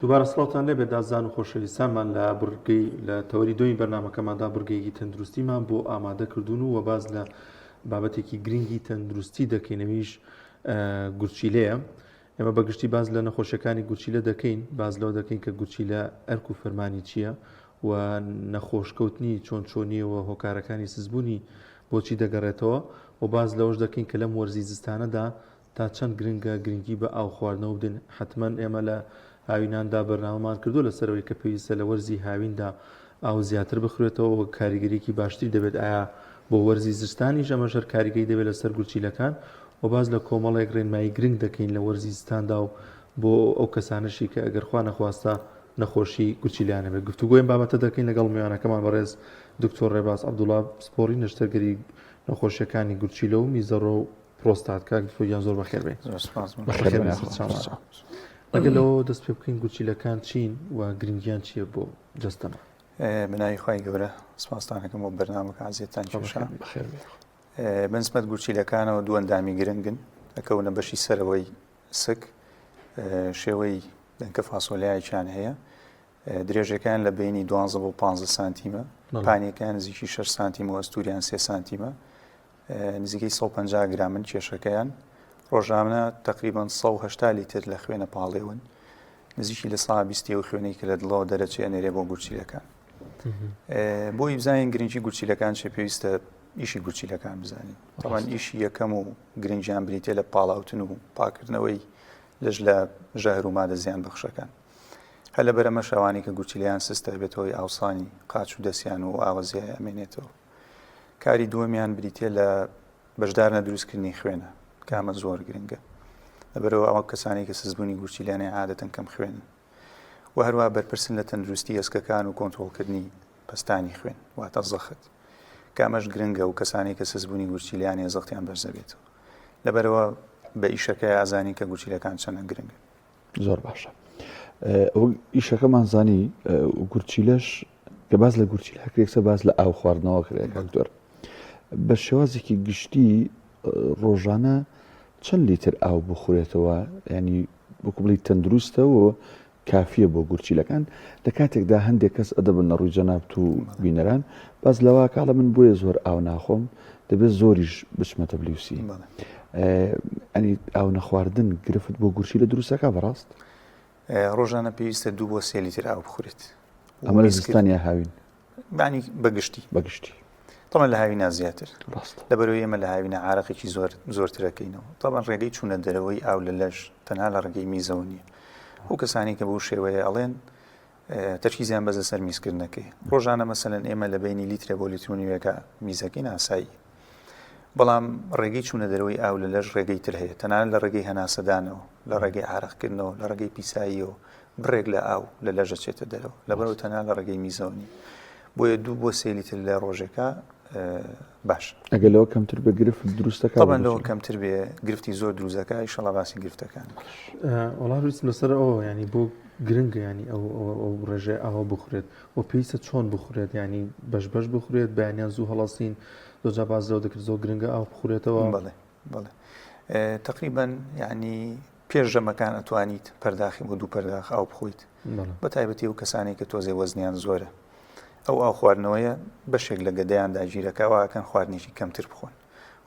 دووبارە سڵاوتان لێبێت ئازیزان و خۆشەویستانمان لە بڕگەی لە تەوەری دومی بەرنامەکەماندا بڕگەیەکی تەندروستیمان بۆ ئامادە کردوون و باس لە بابەتێکی گرنگی تەندروستی دەکەینەویش گورچیلەیە ئێمە بەگشتی باس لە نەخۆشیەکانی گورچیلە دەکەین باس لەوە دەکەین کە گورچیلە ئەرک و فەرمانی چییە و نەخۆشکەوتنی چۆن چۆنیەوە هۆکارەکانی سزبوونی بۆچی دەگەڕێتەوە و باس لەوەش دەکەین کە لەم وەرزی زستانەدا تا چەند گرنگە گرنگی بە ئاو خواردنەوە بدەین حەتمەن ئێمە لە هاویناندا بەرنامەمان کردووە لەسەرەوەی کە پێویستە لە وەرزی هاویندا ئاو زیاتر بخورێتەوە و کاریگەریکی باشتری دەبێت ئایا بۆ وەرزی زستانیش ئەمەش هەر کاریگەری دەبێت لەسەر گورچیلەکان و باس لە کۆمەڵێک ڕێنمایی گرنگ دەکەین لە وەرزی زستاندا و بۆ ئەو کەسانەشی کە ئەگەر خوا نەخواستە نەخۆشی گورچیلیان هەبێت گفتوگۆی بابەتە دەکەین لەگەڵ میوانەکەمان بەڕێز دکتۆر ڕێباز عەبدوڵا پسپۆڕی نەشتەرگەری نەخۆشیەکانی گورچیلە و میزەڕۆ و پرۆستات کاک دکتۆر گیان زۆر بەخێر بێن. زۆر سپاس. بەخێر بێن سەرچاوان. ئەگەر لەوە دەست پێ بکەین گورچیلەکان چین و گرنگیان چییە بۆ جەستەمان؟ بە ناوی خوای گەورە سپاستانەکەم بۆ بەرنامەکە عەزیەتتان کێشا. بەخێر بێن. بەنسبەت گورچیلەکانەوە دوو ئەندامی گرنگن ئەکەونە بەشی سەرەوەی سک شێوەی دەنکە فاسۆلیایەکیان هەیە درێژەکان لە بینی 12 بۆ 15 سانتیمە پانیەکان نزیکی 6 سانتیم و ئەستوریان 3 سانتیمە نزیکەی 150 گرامن کێشەکەیان ڕۆژانە تقریبان 180 لیتر لە خوێنە پاڵێون نزیکی لە سا بیستی و خوێنەی کە لە دڵەوە دەرەچێ ئەنێرێ بۆ گورچیلەکان بۆی بزانین گرنگی گورچیلەکان چێ پێویستە ئیشی گورچیلەکان بزانین تەوان ئیشی یەکەم و گرنگیان بریتە لە پاڵاوتن و پاکردنەوەی لەش لە ژەهر و مادە زیان بەخشەکان هەر لە بەرەمە شەوانی کە گورچیلیان سستە بێتەوەی ئاوسانی قاچ و دەستیان و ئاوەزیای ئەمێنێتەوە کاری دووەمیان بریتە لە بەشدار لە دروستکردنی خوێنە کە ئەمە زۆر گرنگە لەبەرەوە ئەوە کەسانی کە سزبوونی گورچیلانەی عادەتەن کەم خوێنن و هەروە بەرپرسن لە تەندروستی ئێسکەکان و کۆنترۆڵکردنی پەستانی خوێن واتە زەخت کە ئەمەش گرنگە و کەسانی کە سزبوونی گورچیلیانەیە زەختیان بەرزەبێتەوە لەبەرەوە بە ئیشەکە ئازانی کە گورچیلەکان چەندە گرنگن زۆر باشە ئەو ئیشەکەمان زانی گورچیلەش کە باز لە گورچیل هەکرێکسە باز لە ئاو خواردنەوە کرێ کاکتۆر بە شێوازێکی گشتی ڕۆژانە چەند لیتر ئاو بخورێتەوە ینی وەکو بڵی تەندروستە و کافیە بۆ گورچیلەکان لە کاتێکدا هەندێک کەس ئەدەبن لە ڕووی جەنابت و بینەران باس لەوە کاڵە من بۆیە زۆر ئاو ناخۆم دەبێت زۆریش بچمە تەبلیوسی ئەنی ئاو نەخواردن گرفت بۆ گورچیلە دروستەکە بەڕاست ڕۆژانە پێویستە دوو بۆ سێ لیتر ئاو بخورێت ئەمە لە زستان یا هاوین بانی بەگشتی بەگشتی طبعا لە هاوینا زیاتر ڕاست لەبەرەوەی ئێمە لە هاوینە عارەقێکی زۆر زۆرترەکەینەوە طبعا ڕێگەی چوونە دەرەوەی ئاو لە لەش تەنها لە ڕێگەی میزەوە نییە ئەو کەسانی کە بەو شێوەیە ئەڵێن تەرکیزیان بەس لەسەر میزکردنەکەی ڕۆژانە مەسەلەن ئێمە لە بینی لیترە بۆ لیتر و نیوێکە میزەکەی ناسایی بەڵام ڕێگەی چوونە دەرەوەی ئاو لە لەش ڕێگەی تر هەیە تەنانەت لە ڕێگەی هەناسەدانەوە لە ڕێگەی عارەقکردنەوە لە ڕێگەی پیساییەوە بڕێک لە ئاو لە لەش دەچێتە دەرەوە لەبەرەوە تەنها لە ڕێگەی میزەوە نییە بۆیە دوو بۆ سێ لیتر لە ڕۆژێکە باش ئەگەر لەوە کەمتر بێ گرفت دروست دەکات طبعا لەوە کەمتر بێ گرفتی زۆر دروست دەکات ئیشەڵا باسی گرفتەکان وەڵا ویستم لەسەر ئەوە ینی بۆ گرنگە ینی ئەو ئەو ڕێژەی ئاوە بخورێت و پێویستە چۆن بخورێت ینی بەش بەش بخورێت بەیانیان زوو هەڵەسین زۆر باز لەوە دەکرد زۆر گرنگە ئاو بخورێتەوە بەڵێ بەڵێ تقریبا یعنی پێش ژەمەکان ئەتوانیت پەرداخی بۆ دوو پەرداخ ئاو بخۆیت بە تایبەتی و کەسانی کە تۆزێ وەزنیان زۆرە ئەو ئاو خواردنەوەیە بەشێک لە گەدەیان داگیرەکە واکەن خواردنێکی کەمتر بخۆن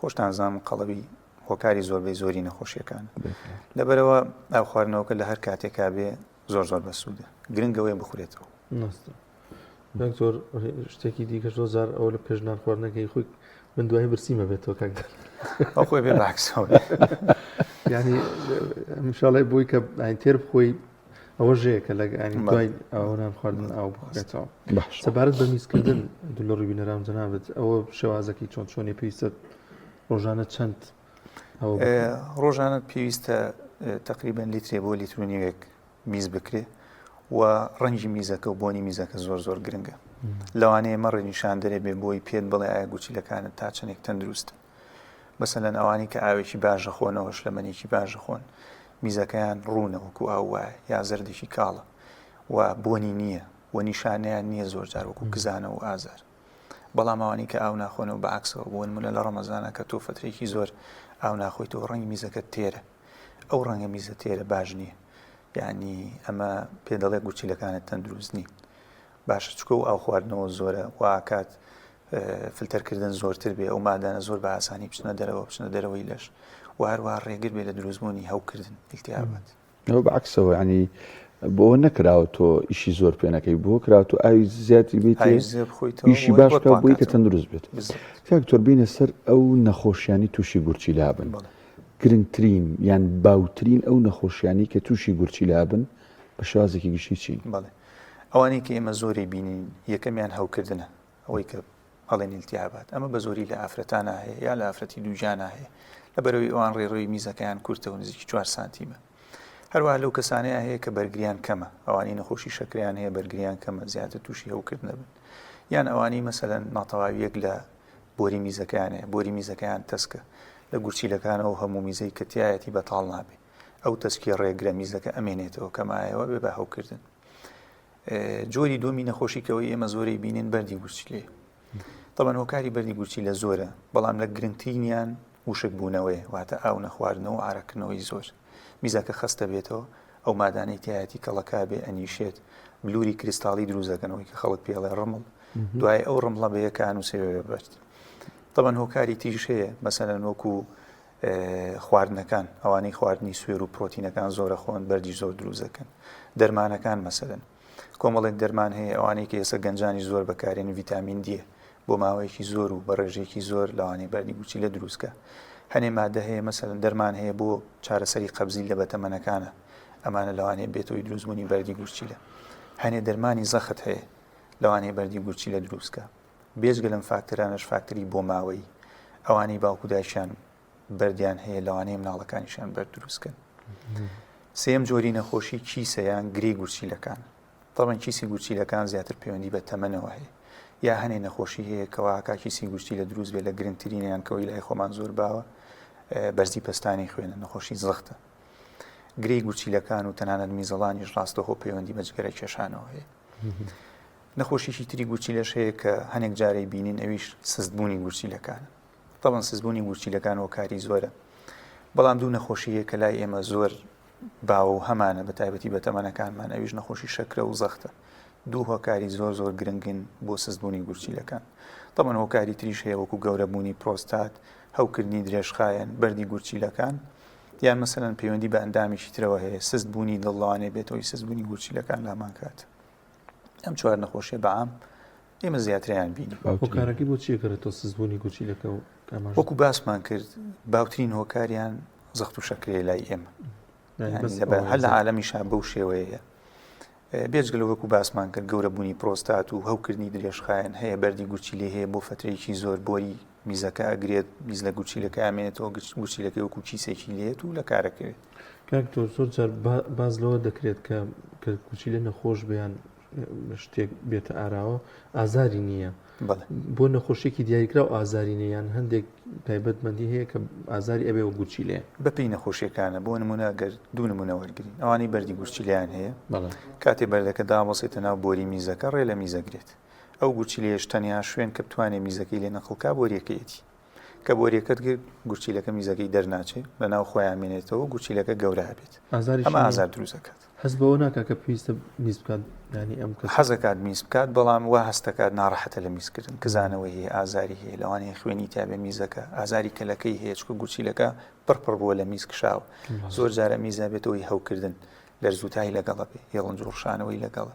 خۆشتان زانم قەڵەوی هۆکاری زۆربەی زۆری نەخۆشیەکان لەبەرەوە ئاو خواردنەوەکە لە هەر کاتێکا بێ زۆر زۆر بەسوودە گرنگەوەی بخورێتەوە دکتۆر شتێکی دیکە زۆر جار ئەوە لە پێش نان خواردنەکەی خۆی من دوای برسیمە بێتەوە کاک ئەو خۆی بێ باکسەوە ینی مشاڵی بووی کە ئاین تێر بخۆی ئەوە ژەیە کە لە ئەنی دوای ئەوە نان خواردن ئاو بخورێتەوە سەبارەت بە میزکردن دوو لە ڕووی بینەران جەنابت ئەوە شێوازەکەی چۆن چۆنی پێویستە ڕۆژانە چەند ڕۆژانە پێویستە تقریبا لیترێ بۆ لیتر و نیوێک میز بکرێ و ڕەنگی میزەکە و بۆنی میزەکە زۆر زۆر گرنگە لەوانەیە مەڕێ نیشاندەرێ بێ بۆی پێت بڵێ ئایا گوچیلەکانت تا چەندێک تەندروستن مەسەلەن ئەوانەی کە ئاوێکی باش دەخۆنەوە شلەمەنیی باش دەخۆن میزەکەیان ڕوونە وەکو ئاو وایە یا زەردێکی کاڵە و بۆنی نییە و نیشانەیان نییە زۆر جار وەکو کزانە و ئازار بەڵام ئەوانەی کە ئاو ناخۆنەوە بە عەکسەوە بۆ نمونە لە ڕەمەزانە کە تۆ فترێکی زۆر ئاو ناخۆیتەوە ڕەنگی میزەکەت تێرە ئەو ڕەنگە میزە تێرە باش نییە. یعنی ئەمە پێ دەڵێ گورچیلەکانت تەندروست نین. باشە چکە و ئاو خواردنەوە زۆرە واکات فلتەرکردن زۆرتر بێ ئەو مادانە زۆر بە ئاسانی بچنە دەرەوە بچنە دەرەوەی لەش و هەروەها ڕێگر بێ لە دروستبوونی هەوکردن التهابات. ئەوە بە عەکسەوە یانی بۆ نەکراوە تۆ ئیشی زۆر پێ نەکەی بۆ کراوە تۆ ئاوی زیاتری بیت ئیشی باش بکە بۆی کە تەندروست بێت کاک تۆر بینە سەر ئەو نەخۆشیانی تووشی گورچیلە بن گرنگترین یان باوترین ئەو نەخۆشیانی کە تووشی گورچیلە بن بە شێوازێکی گشتی چین؟ بەڵێ ئەوانەی کە ئێمە زۆری بینین یەکەمیان هەوکردنە ئەوەی کە ئەڵێن التهابات ئەمە بە زۆری لە ئافرەتانا هەیە یا لە ئافرەتی دووگیانا هەیە لەبەرەوەی ئەوان ڕێڕەوی میزەکەیان کورتە و نزیکی چوار سانتیمە هەروەها لەو کەسانەیە هەیە کە بەرگریان کەمە ئەوانی نەخۆشی شەکریان هەیە بەرگریان کەمە زیاتر تووشی هەوکردن دەبن یان ئەوانی مەسەلەن ناتەواویەک لە بۆری میزەکەیان هەیە بۆری میزەکەیان تەسکە لە گورچیلەکانەوە هەموو میزەی کە تایەتی بەتاڵ نابێ ئەو تەسکی ڕێگرە میزەکە ئەمێنێتەوە کەمایەوە بێ بە هەوکردن جۆری دووەمی نەخۆشی کەەوەی ئێمە زۆرەی بینین بەردی گورچیلەیە تەبەن هۆکاری بەردی گورچیلە زۆرە بەڵام لە گرنگترینیان وشک بوونەوەی واتە ئاو نەخواردنەوە و ئارەکردنەوەی زۆر میزەکە خەستە بێتەوە ئەو مادانەی تایەتی کەڵەکا بێ ئەنیشێت بلوری کریستاڵی دروزەکەنەوەی کە خەڵک پێڵێ ڕمڵ دوای ئەو ڕمڵە بە یەکان و سێوێ بەرد تەبەن هۆکاری تیژ هەیە مەسەلەن وەکو خواردنەکان ئەوانەی خواردنی سوێر و پرۆتینەکان زۆرە خۆن بەردی زۆر دروست دەکەن دەرمانەکان مەسەلەن کۆمەڵێک دەرمان هەیە ئەوانەی کە ئێستا گەنجانی زۆر بەکارێن ڤیتامین دیە بۆ ماوەیەکی زۆر و بە ڕێژەیەکی زۆر لەوانەیە بەردی گورچیلە دروستکە هەنێ مادە هەیە مەسەلەن دەرمان هەیە بۆ چارەسەری قەبزی لە بەتەمەنەکانە ئەمانە لەوانەیە بێتەوەی دروستبوونی بەردی گورچیلە هەنێ دەرمانی زەخت هەیە لەوانەیە بەردی گورچیلە دروستکە بێجگە لەم فاکتەرانەش فاکتەری بۆماوەیی، ئەوانەی باوک و دایکیان بەردیان هەیە لەوانەیە مناڵەکانیشیان بەرد دروست کەن. سێیەم جۆری نەخۆشی کیسە یان گرێی گورچیلەکان. تەبەن کیسی گورچیلەکان زیاتر پەیوەندی بە تەمەنەوە هەیە. یا هەنێ نەخۆشی هەیە کەوا کا کیسی گورچیلە دروست بێت لە گرنگترینیان کەوەی لای خۆمان زۆر باوە بەرزی پەستانی خوێنە نەخۆشی زەختە. گرێی گورچیلەکان و تەنانەت میزەڵانیش ڕاستەوخۆ پەیوەندی بە جگەرە کێشانەوە هەیە. نەخۆشیی تری گورچیلەش هەیە کە هەنێک جارەی بینین ئەویش سستبوونی گورچیلەکانە. تەبەن سستبوونی گورچیلەکان هۆکاری زۆرە. بەڵام دوو نەخۆشی هەیە کە لای ئێمە زۆر باوە و هەمانە بە تایبەتی بە تەمەنەکانمان ئەویش نەخۆشی شەکرە و زەختە. دوو هۆکاری زۆر زۆر گرنگن بۆ سستبوونی گورچیلەکان. تەبەن هۆکاری تریش هەیە وەکو گەورەبوونی پرۆستات، هەوکردنی درێژخایەن، بەردی گورچیلەکان یان مەسەلەن پەیوەندی بە ئەندامێکی ترەوە هەیە سست بوونی دڵ لەوانەیە بێتەوەی سست بوونی گورچیلەکان لە هەمان کات. ئەم چوار نەخۆشیە بە عام ئێمە زیاتریان بینی. هۆکارەکەی بۆ چیە گەڕێتەوە سستبوونی گورچیلەکە و ئاماژە؟ وەکو باسمان کرد باوترین هۆکاریان زەخت و شەکرەیە لای ئێمە هەر لە عالەمیشا بەو شێوەیە بێجگە لە وەکو باسمان کرد گەورەبوونی پرۆستات و هەوکردنی درێژخایەن هەیە بەردی گورچیلەی هەیە بۆ فترەیەکی زۆر بۆری میزەکە ئەگرێت میز لە گورچیلەکە ئامێنێتەوە گورچیلەکەی وەکو کیسێکی لێت و لە کارەکەوێت. کاک دکتۆر زۆر جار باس لەوە دەکرێت کە کە گورچیلە نەخۆش بێ یان شتێک بێتە ئاراوە ئازاری نییە بۆ نەخۆشیێکی دیاریکراو ئازاری نییە یان هەندێک تایبەتمەندی هەیە کە ئازاری ئەبێ و گورچیلەیە بەپێی نەخۆشیەکانە بۆ نمونە گەر دوو نمونە وەرگین ئەوانەی بەردی گورچیلیان هەیە کاتێ بەردەکە دابەسێتە ناو بۆری میزەکە ڕێ لە میزەگرێت ئەو گورچیلەیەش تەنیا شوێن کە بتوانێت میزەکەی لێ نەقڵکا بۆریەکەیەتی کە بۆریەکەت گرت گورچیلەکە میزەکەی دەرناچێ لەناو خۆیان مێنێتەوە گورچیلەکە گەورە ئەبێت ئەمە ئازار دروست ئەکات. هەست بەوە ناکات کە پێویستە میز بکات یانی ئەم کەسە. حەزەکات میز بکات بەڵام وا هەستەکات ناڕەحەتە لە میزکردن کزانەوەی هەیە ئازاری هەیە لەوانەیە خوێنی تیابێ میزەکە ئازاری کەلەکەی هەیە چونکە گورچیلەکە پڕ پڕ بووە لە میز کشاوە زۆر جارە میزە بێتە هۆی هەوکردن لەرزوتای لەگەڵە بێ هێڵنج و ڕشانەوەی لەگەڵە.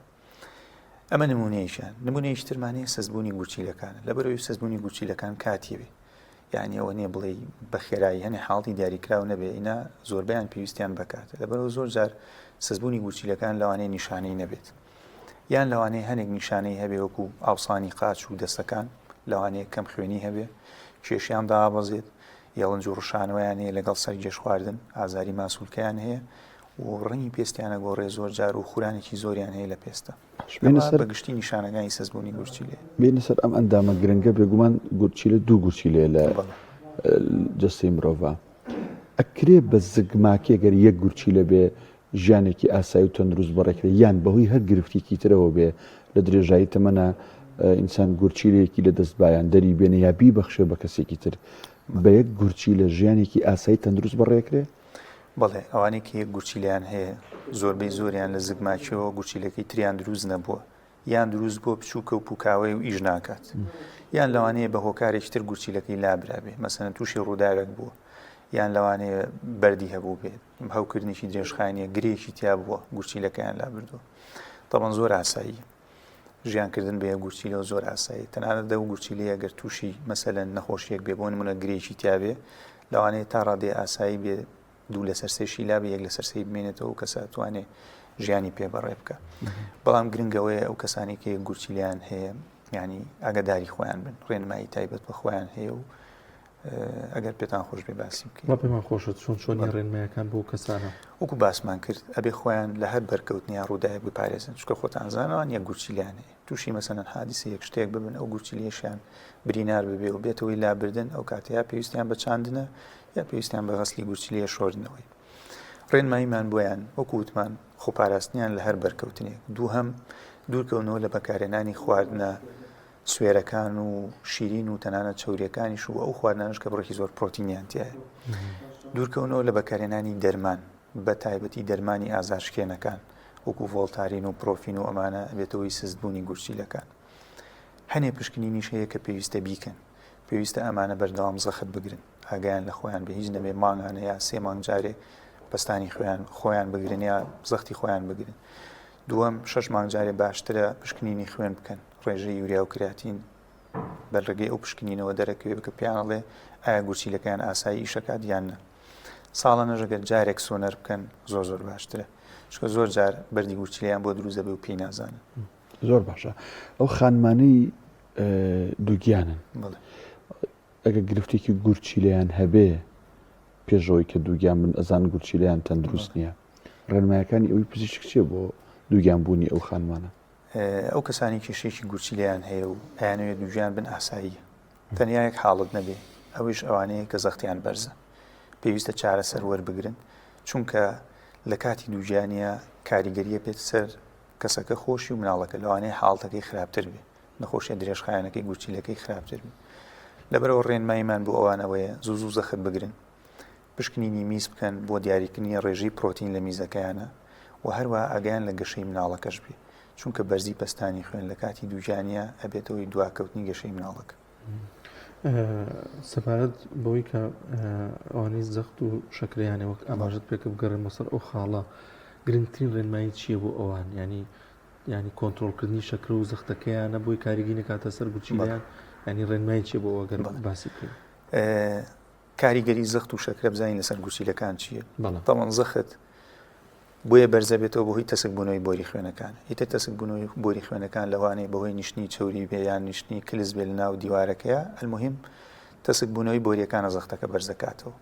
ئەمە نمونەیەکیان نمونەیەکی ترمان هەیە سەستبوونی گورچیلەکانە لەبەرەوەی سەستبوونی گورچیلەکان کاتی بێ یعنی ئەوە نییە بڵێ بە خێرایی هەنێ حاڵی دیاریکراو نەبێ ئینا زۆربیان پێویستیان بەکاتە لەبەرەوە زۆر جار سەستبوونی گورچیلەکان لەوانەیە نیشانەی نەبێت یان لەوانەیە هەنێک نیشانەی هەبێ وەکو ئاوسانی قاچ و دەستەکان لەوانەیە کەم خوێنی هەبێ کێشیان دابەزێت یاڵنج و ڕشانەوەیان هەیە لەگەڵ سەرگێژ خواردن ئازاری ماسولکەیان هەیە و ڕەنگی پێستیان ئەگۆڕێ زۆر جار و خورانێکی زۆریان هەیە لە پێستە. بێنە سەر بە گشتی نیشانەکانی سەستبوونی گورچیلەیە. بێنە سەر ئەم ئەندامە گرنگە بێگومان گورچیلە دوو گورچیلەیە لە جەستەی مرۆڤا. ئەکرێ بە زگماکی گەر یەک گورچیلە بێ ژیانێکی ئاسایی و تەندروست بەڕێکرێ یان بەهۆی هەر گرفتێکی ترەوە بێ لە درێژایی تەمەنە ئینسان گورچیلەیەکی لە دەست بایان دەری بێنێ یا بیبەخشێ بە کەسێکی تر بە یەک گورچیلە ژیانێکی ئاسایی تەندروست بەڕێکرێ؟ بەڵێ ئەوانەی کە یەک گورچیلەیان هەیە زۆربەی زۆریان لە زگماکیەوە گورچیلەکەی تریان دروست نەبووە یان دروست بووە بچووکە و پوکاوەیە و ئیش ناکات یان لەوانەیە بە هۆکارێکی تر گورچیلەکەی لابرابێ مەسەلەن تووشی ڕووداوێک بووە یان لەوانەیە بەردی هەبوو بێت هەوکردنێکی درێژخایەنیە گرێکی تیا بووە گورچیلەکەیان لابردووە تەبەن زۆر ئاسایی ژیانکردن بە یەک گورچیلەوە زۆر ئاسایی تەنانەت دەو گورچیلەیە گەر تووشی مەسەلەن نەخۆشیەک بێ بۆ نمونە گرێکی تیابێ لەوانەیە تا ڕادەیە ئاسایی بێ دوو لەسەر سێشی لابێ یەک لەسەر سێی بمێنێتەوە و کەسە توانێ ژیانی پێ بەڕێ بکە بەڵام گرنگەوەیە ئەو کەسانی کە یەک گورچیلیان هەیە ینی ئاگاداری خۆیان بن ڕێنمایی تایبەت بە خۆیان هەیە و ئەگەر پێتان خۆش بێ باسی بکەین. وا پێمان خۆشە چۆن چۆنی ڕێنمایەکان بۆ کەسانە. وەکو باسمان کرد ئەبێ خۆیان لە هەر بەرکەوتن یا ڕووداوێک بپارێزن چونکە خۆتان زانەوان یەک گورچیلیان هەیە تووشی مەسەلەن حادیسە یەک شتێک ببن ئەو گورچیلیەشیان برینار ببێ و بێتەوەی لابردن ئەو کاتە یا پێویستیان بە چاندنە یا پێویستیان بە غەسلی گورچیلیە شۆردنەوەی ڕێنماییمان بۆیان وەکو وتمان خۆپاراستنیان لە هەر بەرکەوتنێک دووهەم دوورکەونەوە لە بەکارهێنانی خواردنە سوێرەکان و شیرین و تەنانەت چەوریەکانیش و ئەو خواردنانەش کە بڕێکی زۆر پرۆتینیان تیایە. دوورکەونەوە لە بەکارهێنانی دەرمان بە تایبەتی دەرمانی ئازارشکێنەکان وەکو ڤۆڵتارین و پرۆفین و ئەمانە ئەبێتە هۆی سستبوونی گورچیلەکان. هەنێ پشکنینیش هەیە کە پێویستە بیکەن. پێویستە ئەمانە بەردەوام زەخت بگرن. ئاگایان لە خۆیان بێ هیچ نەبێ مانگانە یا سێ مانگ جارێ پەستانی خوێن خۆیان بگرن یا زەختی خۆیان بگرن. دووەم شەش مانگ جارێ باشترە پشکنینی خوێن بکەن. ڕێژەی یوریا و کراتین بە ڕێگەی ئەو پشکنینەوە دەرەکەوێت کە پێیان ئەڵێ ئایا گورچیلەکەیان ئاسایی ئیشەکات یان نا ساڵانەش ئەگەر جارێک سۆنەر بکەن زۆر زۆر باشترە چونکە زۆر جار بەردی گورچیلەیان بۆ دروست دەبێ و پێی نازانن. زۆر باشە ئەو خانمانەی دووگیانن ئەگە گرفتێکی گورچیلەیان هەبێ پێشەوەی کە دووگیان بن ئەزان گورچیلەیان تەندروست نییە ڕێنمایەکانی ئەوی پزیشک چییە بۆ دووگیان بوونی ئەو خانمانە؟ ئەو کەسانەی کێشەیەکی گورچیلەیان هەیە و ئەیانەوێت دووگیان بن ئاساییە تەنیا یەک حاڵت نەبێ ئەویش ئەوانەیە کە زەختیان بەرزە پێویستە چارەسەر وەربگرن چونکە لە کاتی دووگیانە کاریگەریە پێت سەر کەسەکە خۆشی و مناڵەکە لەوانەیە حاڵتەکەی خراپتر بێ نەخۆشیە درێژخایەنەکەی گورچیلەکەی خراپتر بێ لەبەرەوە ڕێنماییمان بۆ ئەوانەوەیە زوو زوو زەخت بگرن پشکنینی میز بکەن بۆ دیاریکردنی ڕێژەی پرۆتین لە میزەکەیانا و هەروەها ئاگایان لە گەشەی مناڵەکەش بێ چونکە بەرزی پەستانی خوێن لە کاتی دووگیانیا ئەبێتە هۆی دواکەوتنی گەشەی مناڵەکە. سەبارەت بەوەی کە ئەوانەی زەخت و شەکرەیانە وەک ئاماژەت پێکە بگەڕێمەوە سەر ئەو خاڵە گرنگترین ڕێنمایی چییە بۆ ئەوان ینی ینی کۆنتترۆلکردنی شەکرە و زەختەکەیانە بۆی کاریگی نکاتە سەر گورچیلیان ینی ڕێنمایی چیە بۆ ئەگەر باسی بکەین کاریگەری زەخت و شەکرە بزانین لەسەر گورچیلەکان چییە تەڵەن زەخت بۆیە بەرزە بێتەوە بەهۆی تەسک بوونەوەی بۆری خوێنەکان ئیتر تەسک بوونەوەی بۆری خوێنەکان لەوانەیە بەهۆی نیشتنی چەوری بێ یان نیشتنی کلس بێ لە ناو دیوارەکەیە المهم تەسک بوونەوەی بۆریەکانە زەختەکە بەرزەکاتەوە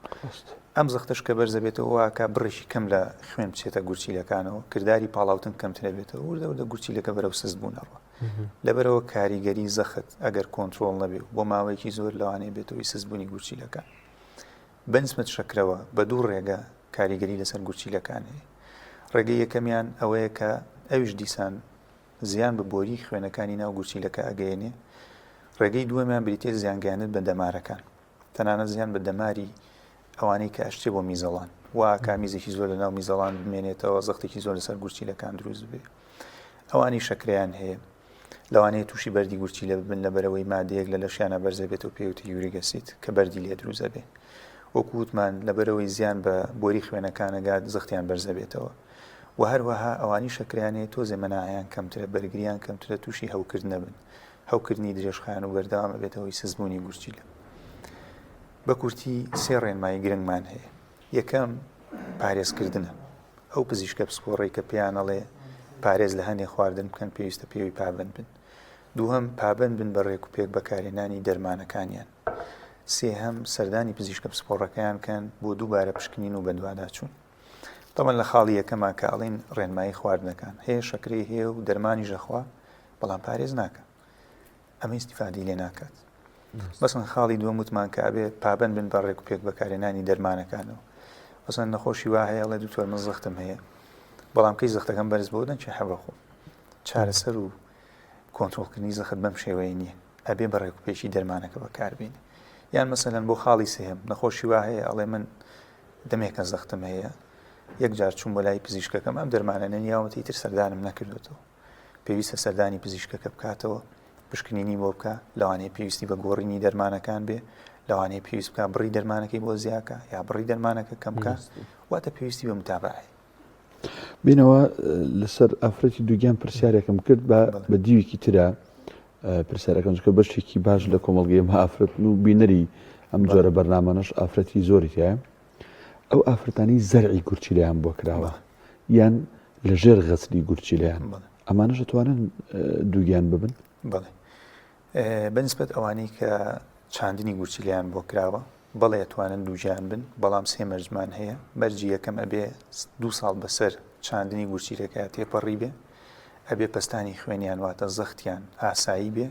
ئەم زەختەش کە بەرزە بێتەوە واکە بڕێکی کەم لە خوێن بچێتە گورچیلەکانەوە کرداری پاڵاوتن کەمترە بێتەوە وردە وردە گورچیلەکە بەرەو سست بوونەڕوە لەبەرئەوە کاریگەری زەخت ئەگەر کۆنترۆڵ نەبێ و بۆ ماوەیەکی زۆر لەوانەیە بێتە هۆی سستبوونی گورچیلەکان. بەنسبەت شەکرەوە بە دوو ڕێگە کاریگەری لەسەر گورچیلەکان هەیە. ڕێگەی یەکەمیان ئەوەیە کە ئەویش دیسان زیان بە بۆری خوێنەکانی ناو گورچیلەکە ئەگەیەنێ. ڕێگەی دووەمیان بریتیە لە زیانگەیاندن بە دەمارەکان. تەنانەت زیان بە دەماری ئەوانەی کە ئەشچێ بۆ میزەڵان وا ئەکا میزێکی زۆر لەناو میزەڵان بمێنێتەوە زەختێکی زۆر لەسەر گورچیلەکان دروست ببێ. ئەوانەی شەکرەیان هەیە لەوانەیە تووشی بەردی گورچیلە ببن لەبەرئەوەی مادەیەک لە لەشیانە بەرزە بێتەوە پێوتە uric acid کە بەردی لێ دروست ئەبێ وەکو وتمان لەبەرئەوەی زیان بە بۆری خوێنەکان ئەگات زەختیان بەرزە بێتەوە و هەروەها ئەوانی شەکرەیان هەیە تۆزێ مەناعەیان کەمترە بەرگریان کەمترە تووشی هەوکردن ئەبن هەوکردنی درێژخایەن و بەردەوام ئەبێتە هۆی سستبوونی گورچیلە بە کورتی سێ ڕێنمایی گرنگمان هەیە یەکەم پارێزکردنە، ئەو پزیشکە پسپۆڕەی کە پێیان ئەڵێ پارێز لە هەندێ خواردن بکەن پێویستە پێوی پابەند بن. دووهەم پابەند بن بە ڕێکوپێک بەکارهێنانی دەرمانەکانیان. سێهەم سەردانی پزیشکە پسپۆڕەکەیان بکەن بۆ دووبارە پشکنین و بەدواداچوون. تەبعەن لە خاڵی یەکەما کە ئەڵێین ڕێنمایی خواردنەکان هەیە شەکرەی هەیە و دەرمانیش ئەخوا بەڵام پارێز ناکا. ئەمە ئیستیفادەی لێ ناکات. مەسەن خاڵی دووەم وتمان کە ئەبێ پابەند بن بە ڕێک و پێک بەکارهێنانی دەرمانەکانەوە مەسەن نەخۆشی وا هەیە ئەڵێ دکتۆر من زەختم هەیە بەڵام کەی زەختەکەم بەرز بۆ دەنچێ حەبە خۆم چارەسەر و کۆنترۆڵکردنی زەخت بەم شێوەیە نییە ئەبێ بە ڕێک و پێکی دەرمانەکە بەکاربێنی یان مەسەلەن بۆ خاڵی سێهەم نەخۆشی وا هەیە ئەڵێ من دەمێکە زەختم هەیە. یەک جار چووم بۆ لای پزیشکەکەم ئەم دەرمانە نەنیاوەتی تر سەردانم نەکردوێتەوە پێویستە سەردانی پزیشکەکە بکاتەوە پشکنینی بۆ بکە لەوانەیە پێویستی بە گۆڕینی دەرمانەکان بێ لەوانەیە پێویست بکە بڕی دەرمانەکەی بۆ زیاکە یا بڕی دەرمانەکە کەم بکە واتە پێویستی بە متابعەیە بینەوە لەسەر ئافرەتی دووگیان پرسیارێکم کرد بە بە دیوێکی ترە پرسیارەکەم چکە بەشێکی باش لە کۆمەڵگەی ئەمە ئافرەتن و بینەری ئەم جۆرە بەرنامانەش ئافرەتی زۆری تایە ئەو ئافرەتانی زەرعی گورچیلیان بۆ کراوە یان لە ژێر غەسلی گورچیلیان ئەمانەش دەتوانن دووگیان ببن بەڵێ بەنسبەت ئەوانەی کە چاندنی گورچیلیان بۆ کراوە بەڵێ ئەتوانن دووگیان بن بەڵام سێ مەرجمان هەیە مەرجی یەکەم ئەبێ دوو ساڵ بەسەر چاندنی گورچیلەکە تێپەڕی بێ ئەبێ پەستانی خوێنیان واتە زەختیان ئاسایی بێ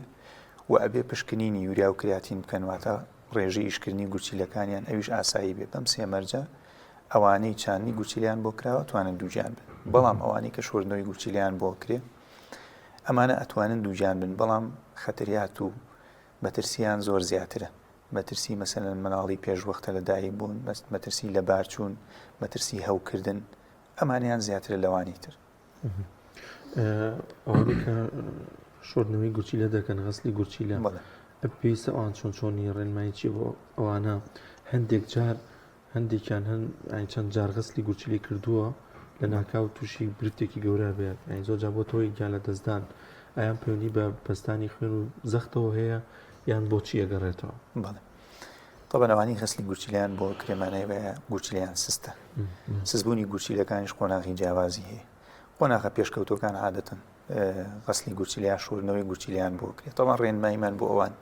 و ئەبێ پشکنینی یوریا و کراتین بکەن واتە ڕێژەی ئیشکردنی گورچیلەکانیان ئەویش ئاسایی بێ بەم سێ مەرجە ئەوانەی چاندنی گورچیلیان بۆ کراوە توانن دووگیان بن بەڵام ئەوانەی کە شۆردنەوەی گورچیلیان بۆ کرێ ئەمانە ئەتوانن دووگیان بن بەڵام خەتریات و مەترسیان زۆر زیاترە مەترسی مەسەلەن مناڵی پێش وەختە لە دایک بوون، مەترسی لەبارچوون، مەترسی هەوکردن، ئەمانەیان زیاترە لەوانی تر. ئەوانەی کە شۆردنەوەی گورچیلە دەکەن غەسلی گورچیلە پێویستە ئەوان چۆن چۆنی ڕێنمایی چی بۆ ئەوانە هەندێک جار هەندێکیان هەن ئەی چەند جار غەسلی گورچیلەی کردووە لە ناکاو تووشی گرفتێکی گەورە بێت ئەی زۆر جار بۆتە هۆی گیان لەدەستدان ئایان پەیوەندی بە پەستانی خوێن و زەختەوە هەیە یان بۆچی ئەگەڕێتەوە؟ بەڵێ طبعا ئەوانەی غەسلی گورچیلەیان بۆ کرێمانای وایە گورچیلەیان سستە سستبوونی گورچیلەکانیش قۆناغی جیاوازی هەیە قۆناغە پێشکەوتوەکان عادەتەن غەسلی گورچیلە یا شۆردنەوەی گورچیلیان بۆ کرێت تەوان ڕێنماییمان بۆ ئەوان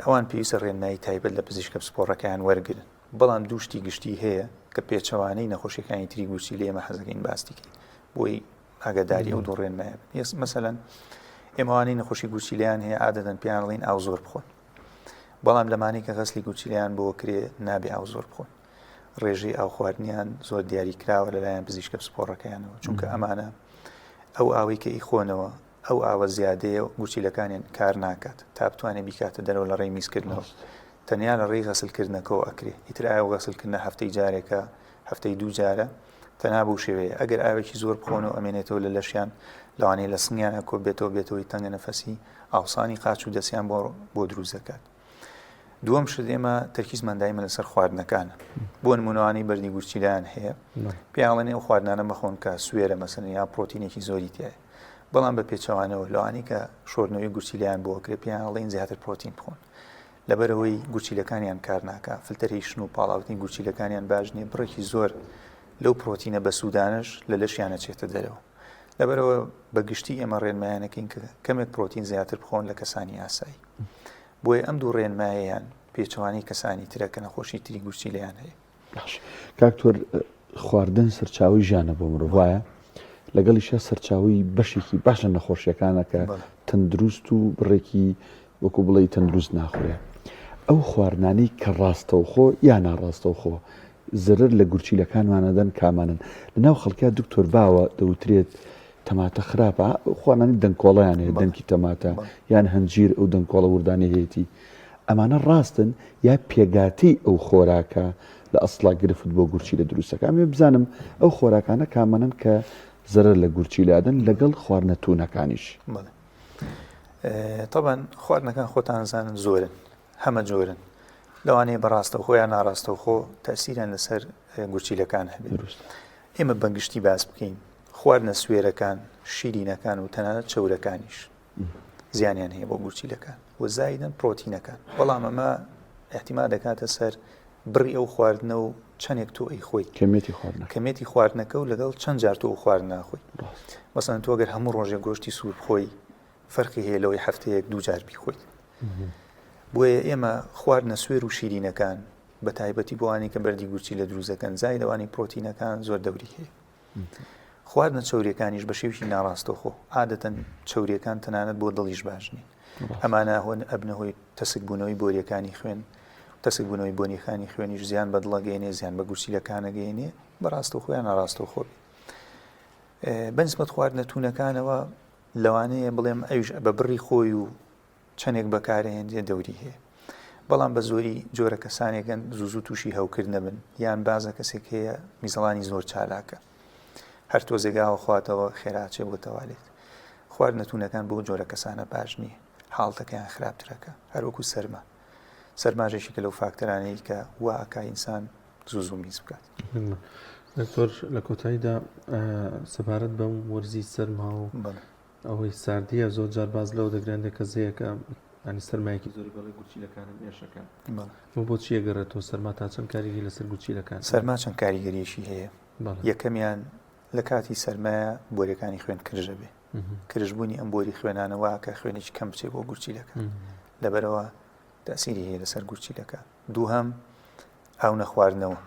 ئەوان پێویستە ڕێنمایی تایبەت لە پزیشکە پسپۆڕەکەیان وەرگن بەڵام دوو شتی گشتی هەیە کە پێچەوانەی نەخۆشیەکانی تری گورچیلە ئێمە حەزەکەین باستی کەین بۆی ئاگاداری ئەو دوو ڕێنمایە بن یەس مەسەلەن ئێمەوانەی نەخۆشی گورچیلیان هەیە عادەتەن پێیان ڵین ئاو زۆر بخۆن بەڵام لەمانەی کە غەسلی گورچیلیان بۆ کرێ نابێ ئاو زۆر بخۆن ڕێژەی ئاو خواردنیان زۆر دیاری کراوە لەلایەن پزیشکە پسپۆڕەکەیانەوە چونکە ئەمانە ئەو ئاوەی کە ئیخۆنەوە ئەو ئاوە زیادەیە و گورچیلەکانیان کار ناکات تا بتوانێت بیکاتە دەرەوە لە ڕێی میزکردنەوە تەنیا لە ڕێی غەسلکردنەکەەوە ئەکرێ ئیتر ئاو غەسلکردنە هەفتەی جارێکە هەفتەی دوو جارە تەنها بەو شێوەیە ئەگەر ئاوێکی زۆر بخۆنەوە ئەمێنێتەوە لە لەشیان لەوانەیە لە سنگیانە کۆ بێتەوە بێتەوەی تەنگە نەفەسی ئاوسانی قاچ و دەستیان بۆ بۆ دروست دەکات دووەم شت ئێمە تەرکیزمان دایمە لەسەر خواردنەکانە بۆ نمونەوانی بەردی گورچیلایان هەیە پیاڵێن ئەو خواردنانە مەخۆن کە سوێرە مەسەن یا پرۆتینێکی زۆری تایە بەڵام بە پێچەوانەوە لەوانی کە شۆردنەوەی گورچیلیان بۆ کرێ پێیان ئەڵێن زیاتر پرۆتین بخۆن لەبەرەوەی گورچیلەکانیان کار ناکە filtration و پاڵاوتنی گورچیلەکانیان باش نییە بڕێکی زۆر لەو پرۆتینە بەسوودانەش لە لەشیانە چێتە دەرەوە لەبەرەوە بە گشتی ئێمە ڕێنمایانەکەین کە کەمێک پرۆتین زیاتر بخۆن لە کەسانی ئاسایی بۆیە ئەم دوو ڕێنمایەیان پێچەوانەی کەسانی ترە کە نەخۆشی تری گورچیلەیان هەیە. باش کاک تۆر خواردن سەرچاوی ژیانە بۆ مرۆڤ وایە لەگەڵیشە سەرچاوی بەشێکی باش لە نەخۆشیەکانە کە تەندروست و بڕێکی وەکو بڵێ تەندروست ناخورێ ئەو خواردنانەی کە ڕاستەوخۆ یا ناڕاستەوخۆ زەرەر لە گورچیلەکانمانەدەن کامانن لەناو خەڵکیا دکتۆر باوە دەوترێت تەماتە خراپە خوانانی دەنکۆڵیان هەیە دەنکی تەماتە یان هەنجیر ئەو دەنکۆڵە وردانی هەیەی ئەمانە ڕاستن یا پێگاتەی ئەو خۆراکە لە ئەسڵا گرفت بۆ گورچیلە دروستەکە ئەمێ بزانم ئەو خۆراکانە کامانەن کە زەرەر لە گورچیلە ئەدەن لەگەڵ خواردنە توونەکانیش. بەڵێ تەبەن خواردنەکان خۆتان زانن زۆرن هەمە جۆرن لەوانەیە بە ڕاستەوخۆ یان ناڕاستەوخۆ تەسیران لەسەر گورچیلەکان هەبێت ئێمە بەگشتی باس بکەین خواردنە سوێرەکان شیرینەکان و تەنانەت چەورەکانیش زیانیان هەیە بۆ گورچیلەکان و زایدن پرۆتینەکان بەڵام ئەمە احتیما دەکاتە سەر بڕی ئەو خواردنە و چەندێک تۆ ئەی خۆی کەمێتی خواردنە کەمێتی خواردنەکە و لەگەڵ چەند جار تۆ خواردن ناخۆی مەسەن تۆ گەر هەموو ڕۆژێک گۆشتی سوور بخۆی فەرقی هەیە لەوەی هەفتەیەک دوو جار بیخۆیت بۆیە ئێمە خواردنە سوێر و شیرینەکان بە تایبەتی بۆوانی کە بەردی گورچی لە دروزەکەن زای لەوانی پرۆتینەکان زۆر دەوری هەیە خواردنە چەوریەکانیش بە شێوەیەکی ناڕاستەوخۆ، عادەتەن چەوریەکان تەنانەت بۆ دڵیش باش نین. ئەمانە هۆن ئەبنە هۆی تەسکبوونەوەی بۆریەکانی خوێن، تەسک بوونەوەی بۆریەکانی خوێنیش زیان بە دڵ ئەگەیەنێ، زیان بە گورچیلەکان ئەگەیەنێ، بە ڕاستەوخۆ یان ناڕاستەوخۆ بێ. بەنسبەت خواردنە توونەکانەوە لەوانەیە بڵێم ئەویش بە بڕی خۆی و چەندێک بەکارهێنرێ دەوری هەیە. بەڵام بە زۆری جۆرە کەسانێکن زوو زوو تووشی هەوکردن ئەبن یان بازە کەسێک هەیە میزەڵانی زۆر چالاکە هەر تۆزێک ئاوە خواتەوە خێرا ئەچێ بۆ تەوالێت. خواردنە توونەکان بۆ جۆرە کەسانە باش نییە حاڵتەکەیان خراپترەکە هەروەکو سەرما سەرماش یەکێکە لەو فاکتەرانەی کە وا ئەکا ئینسان زوو زوو میز بکات. دکتۆر لە کۆتاییدا سەبارەت بەم وەرزی سەرما و ئەوەی ساردیە زۆر جار باز لەوە دەگرێن کە زەیەکە ینی سەرمایەکی زۆری بەڵێ گورچیلەکانم ئێشەکەن بۆ بۆچی ئەگەڕێتەوە سەرما تا چەند کاریگەری لەسەر گورچیلەکان سەرما چەند کاریگەریەکی هەیە یەکەمیان لە کاتی سەرمایە بۆریەکانی خوێن کرژە بێ کرژبوونی ئەم بۆری خوێنانە وا کە خوێنێکی کەم بچێ بۆ گورچیلەکە لەبەرەوە تەسیری هەیە لەسەر گورچیلەکە دووهەم ئاو نەخواردنەوە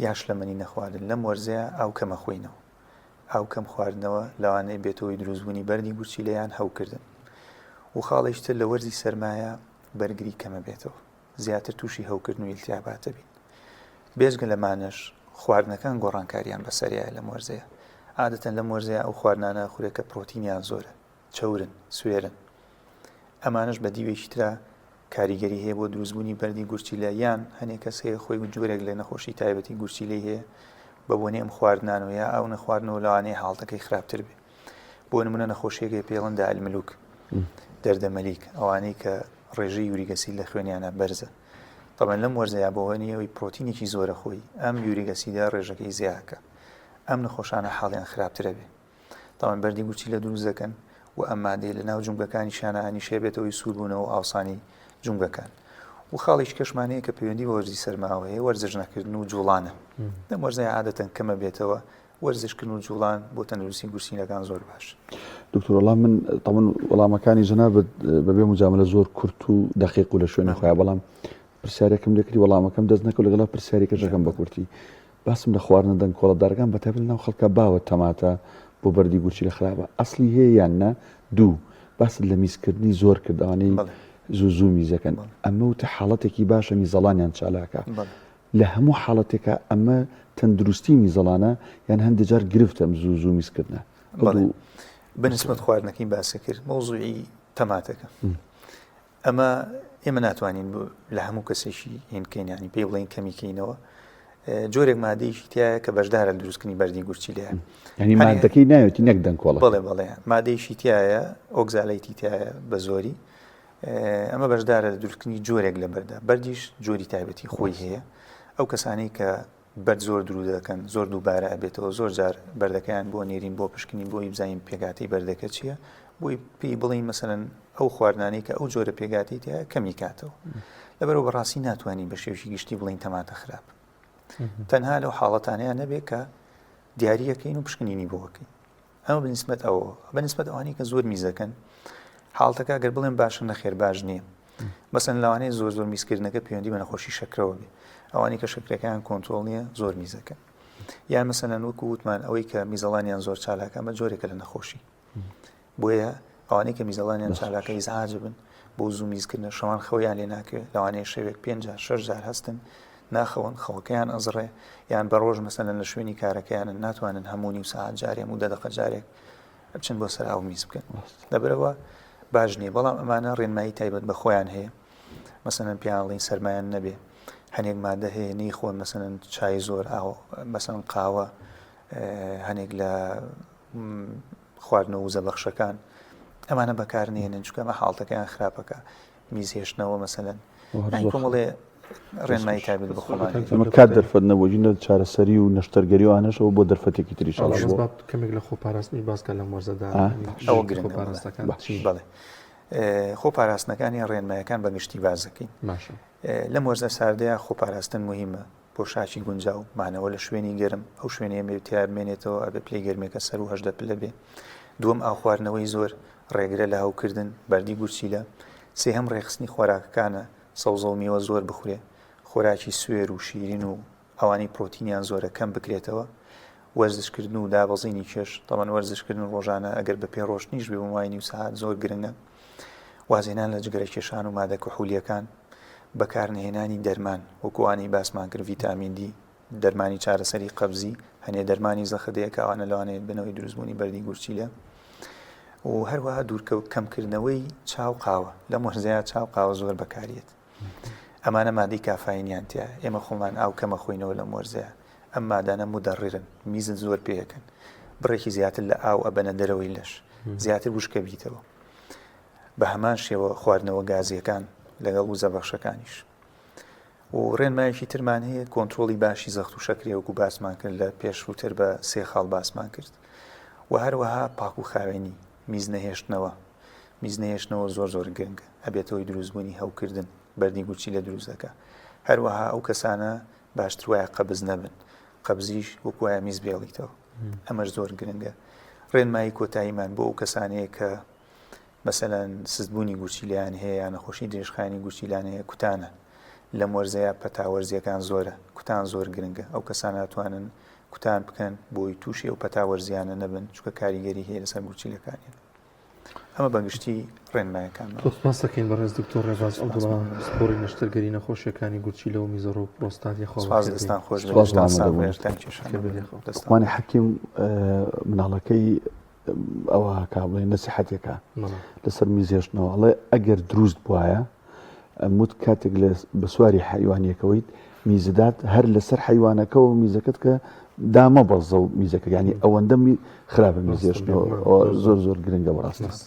یا شلەمەنی نەخواردن لەم وەرزەیە ئاو کەمە خۆینەوە ئاو کەم خواردنەوە لەوانەیە بێتە هۆی دروستبوونی بەردی گورچیلە یان هەوکردن و خاڵێکی تر لە وەرزی سەرمایە بەرگری کەمە بێتەوە زیاتر تووشی هەوکردن و ئیلتیابات دەبین بێجگە لەمانەش خواردنەکان گۆڕانکاریان بەسەریایە لەم وەرزەیە عادەتەن لەم وەرزەیە ئەو خواردنانە خورێ کە پرۆتینیان زۆرە چەورن، سوێرن. ئەمانەش بە دیوێکی ترا کاریگەری هەیە بۆ دروستبوونی بەردی گورچیلە یان هەنێک کەس هەیە خۆی جۆرێک لە نەخۆشی تایبەتی گورچیلەی هەیە بە بۆنەی ئەم خواردنانەوە یا ئاو نەخواردنەوە لەوانەیە حاڵتەکەی خراپتر بێ بۆ نمونە نەخۆشیەکەی پێڵن داء الملوک دەردە مەلیک ئەوانەی کە ڕێژەی uric acid لە خوێنیانە بەرزە طبعا لەم وەرزەیا بۆ هۆی ئەوەی پرۆتینێکی زۆرە خۆی ئەم uric acid ە ڕێژەکەی زیاکە ئەم نەخۆشانە حاڵیان خراپترە بێ تاوان بەردی گورچیلە دروست دەکەن و ئەم مادەیە لە ناو جومگەکانیشیانە ئەنیشێ بێتە هۆی سووربوونەوە و ئاوسانی جومگەکان. و خاڵێکی کەشمان هەیە کە پەیوەندی بە وەرزی سەرماوە هەیە، وەرزش نەکردن و جوڵانە. لەم وەرزەی عادەتەن کەمە بێتەوە، وەرزشکردن و جوڵان بۆ تەندروستی گورچیلەکان زۆر باش. دکتۆر وەڵام من تەمن وەڵامەکانی جەنابت بەبێ مجاملە زۆر کورت و دەقیق و لە شوێنی خۆیان بەڵام پرسیارێکم لێکردی وەڵامەکەم دەست نەکەوت لەگەڵ پرسیارێکەشەکەم بە کورتی باسم لە خواردنە دەنکۆڵەدارەکان بە تایبەت لەناو خەڵکا باوە تەماتە بۆ بەردی گورچیلە خراپە ئەسڵی هەیە یان نا دوو باست لە میزکردنی زۆر کرد ئەوانەی زوو زوو میزەکەن ئەمە وتە حاڵەتێکی باشە میزەڵانیان چالاکە لە هەموو حاڵەتێکا ئەمە تەندروستی میزەڵانە یان هەندێک جار گرفتە ئەم زوو زوو میزکردنە بەنسبەت خواردنەکەی باسە کرد مەوزوعی تەماتەکە ئەمە ئێمە ناتوانین لە هەموو کەسێکی هینکەین ینی پێی بڵین کەمیکەینەوە جۆرێک مادەیەکی تایە کە بەشدارە دروستکردنی بەردی گورچیلەیە ینی مادەکەی ناوێتی نەک دەنکۆڵە بەڵێ بەڵێ مادەیەکی تایە oxalate ی تایە بە زۆری ئەمە بەشدارە لە دروستکردنی جۆرێک لە بەردە بەردیش جۆری تایبەتی خۆی هەیە ئەو کەسانی کە بەرد زۆر دروو دەکەن زۆر دووبارە ئەبێتەوە زۆر جار بەردەکەیان بۆ نێرین بۆ پشکنین بۆی بزانین پێکهاتەی بەردەکە چییە بۆی پێی بڵین مەسەلەن ئەو خواردنانەی کە ئەو جۆرە پێکهاتەی تیا کەمی کاتەوە لەبەرەوە بەڕاستی ناتوانین بە شێوەیەکی گشتی بڵین تەماتە خراپ تەنها لەو حاڵەتانەیان نەبێت کە دیاریەکەین و پشکنینی بۆەکەین ئەمە بەنیسبەت ئەوە بەنیسبەت ئەوانەی کە زۆر میزەکەن حاڵتەکە گەر بڵێن باشە نەخێر باش نییە مەسەن لەوانەیە زۆر زۆر میزکردنەکە پەیوەندی بە نەخۆشی شەکرەوە بێ ئەوانەی کە شەکرەکەیان کۆنترۆڵ نییە زۆر میزەکەن یان مەسەلەن وەکو وتمان ئەوەی کە میزەڵانیان زۆر چالاکە ئەمە جۆرێکە لە نەخۆشی بۆیە ئەوانەی کە میزەڵانیان چالاکە ئیزعاج بن بۆ زوو میزکردنە شەوان خەویان لێ ناکەوێت لەوانەیە شەوێک پێنج جار شەش جار هەستن ناخەون خەوەکەیان ئەزڕێ یان بە ڕۆژ مەسەلەن لە شوێنی کارەکەیانن ناتوانن هەموو نیو سەعات جارێ هەموو دە دەقە جارێک بچن بۆ سەر ئاو میز بکەن لەبەرەوە باش نییە بەڵام ئەمانە ڕێنمایی تایبەت بە خۆیان هەیە مەسەلەن پیان ڵین سەرمایان نەبێ هەنێک مادە هەیە نەیخۆن مەسەلەن چای زۆر ئاو مەسەلەن قاوە هەنێک لە خواردنەوە وزە بەخشەکان ئەمانە بەکار نێنن چونکە ئەمە حاڵتەکەیان خراپەکە میز هێشتنەوە مەسەلەن کۆمەڵێ ڕێنمایی تایبەت بە خۆمان ئەمە کات دەرفەت نەبوو ژینە چارەسەری و نەشتەرگەری و ئانەشەوە بۆ دەرفەتێکی تریش کەمێک لە خۆپاراستنی باسکە لەم وەرزەدا ئەوە گرنگە خۆپاراستەکان بەڵێ خۆپاراستنەکان یان ڕێنمایەکان بە گشتی باس دەکەین باشە لەم وەرزە ساردەیە خۆپاراستن مهمە پۆشاکی گونجاو، مانەوە لە شوێنی گەرم، ئەو شوێنەی ئەمەوێ تیا بمێنێتەوە ئەبێ پلەی گەرمیەکە سەروو 18 پلە بێ. دووەم ئاو خواردنەوەی زۆر، ڕێگرە لە هەوکردن، بەردی گورچیلە. سێهەم ڕێکخستنی خۆراکەکانە، سەوزە و میوە زۆر بخورێ. خۆراکی سوێر و شیرین و ئەوانەی پرۆتینیان زۆرە کەم بکرێتەوە. وەرزشکردن و دابەزینی کێش، تەبعەن وەرزشکردن ڕۆژانە ئەگەر بە پێ ڕۆشتنیش بێ بۆ ماوەی نیو سەعات زۆر گرنگە. وازهێنان لە جگەرەکێشان و مادە کحولییەکان، بەکارنەهێنانی دەرمان وەکو ئەوانەی باسمان کرد ڤیتامین دی، دەرمانی چارەسەری قەبزی، هەنێ دەرمانی زەخت هەیە کە ئەوانە لەوانەیە بنە هۆی دروستبوونی بەردی گورچیلە و هەروەها دوورکەوت کەمکردنەوەی چا و قاوە لەم وەرزەیە چا و قاوە زۆر بەکاریێت. ئەمانە مادەی کافاینیان تیایە. ئێمە خۆمان ئاو کەمە خۆینەوە لەم وەرزەیا. ئەم مادانە مودەڕیرن، میزت زۆر پێ ئەکەن. بڕێکی زیاتر لە ئاو ئەبەنە دەرەوەی لەش. زیاتر وشکە بیتەوە. بە هەمان شێوە خواردنەوە گازییەکان لەگەڵ وزەبەخشەکانیش. و ڕێنمایەکی ترمان هەیە کۆنترۆڵی باشی زەخت و شەکرێ وەکو باسمان کرد لە پێشووتر بە سێ خاڵ باسمان کرد. و هەروەها پاک و خاوێنی، میز نەهێشتنەوە. میز نەهێشتنەوە زۆر زۆر گرنگە. ئەبێتە هۆی دروستبوونی هەوکردن، بەردی گورچیلە دروست دەکا. هەروەها ئەو کەسانە باشتر وایە قەبز نەبن. قەبزیش وەکو وایە میز بێڵیتەوە. ئەمەش زۆر گرنگە. ڕێنمایی کۆتاییمان بۆ ئەو کەسانەیە کە مەسەلەن سستبوونی گورچیلەیان هەیە یا نەخۆشی درێژخایەنی گورچیلان هەیە کوتانە. لەم وەرزەیا پەتا وەرزیەکان زۆرە. کوتان زۆر گرنگە. ئەو کەسانە ئەتوانن کوتان بکەن بۆی تووشی ئەو پەتا وەرزیانە نەبن چونکە کاریگەری هەیە لەسەر گورچیلەکانیان. ئەمە بەگشتی ڕێنمایەکانمان. زۆر سوپاس دەکەین بەڕێز دکتۆر ڕێباز عەبدوڵا پسپۆڕی نەشتەرگەری نەخۆشیەکانی گورچیلە و میزەڕۆ و پرۆستات یاخوا سوپاس بەخێربێی. دەستان خۆش بێت سوپاس بۆ لەشتان ساغ ئامادەبوون. بێت لەشتان کێشان بەخێربێن نەبێت یاخوا. دەستان لوقمانی حەکیم مناڵەکەی ئەوە کا بڵێ نەسیحەتێکە بەڵێ. لەسەر میزهێشتنەوە ئەڵێ ئەگەر دروست بواە ئەموت کاتێک لە بە سواری حەیوانیەکەوەیت میزدات هەر لەسەر حەیوانەکەەوە میزەکەت کە دامە بەزە و میزەکە ینی ئەوەندە خراپە میزێشتنەوە زۆر زۆر گرنگە بەڕاستی.